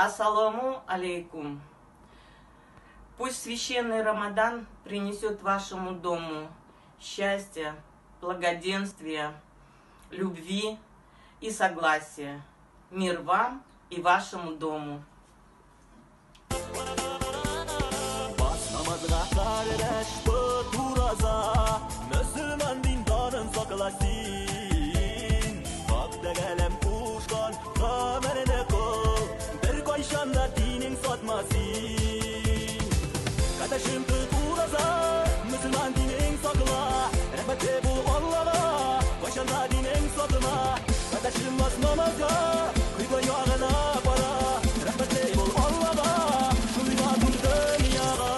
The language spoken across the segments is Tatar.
Ассаламу алейкум. Пусть священный Рамадан принесет вашему дому счастье, благоденствие, любви и согласие. Мир вам и вашему дому. Kardeşim tut uraza, Müslüman dinin sakla. Rahmetli bul Allah'a, başında dinin satma. Kardeşim bas namaza, kıbla yağına para. Rahmetli bul Allah'a, şu ibadet dünyaya.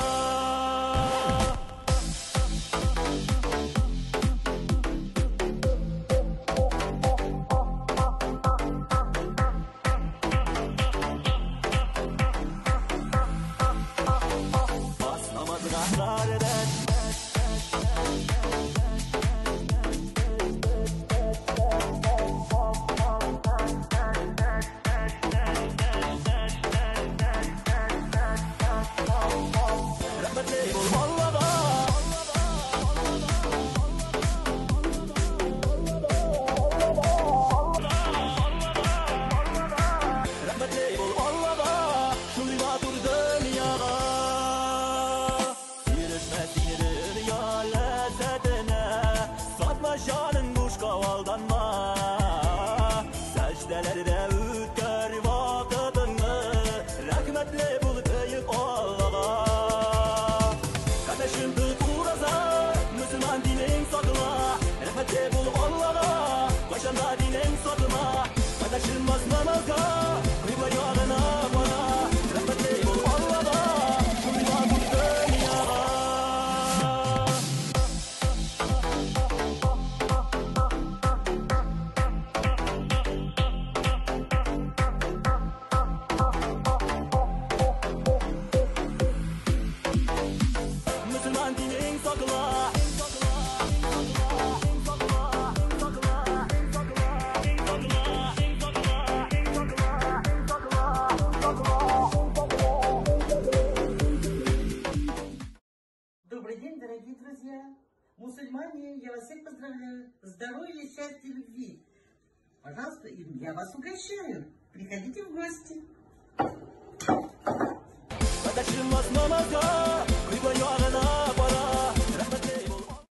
Мусульмане, я вас всех поздравляю. Здоровья, счастья, любви. Пожалуйста, я вас угощаю. Приходите в гости. Kardeşim bas namaza, kıbla yağına.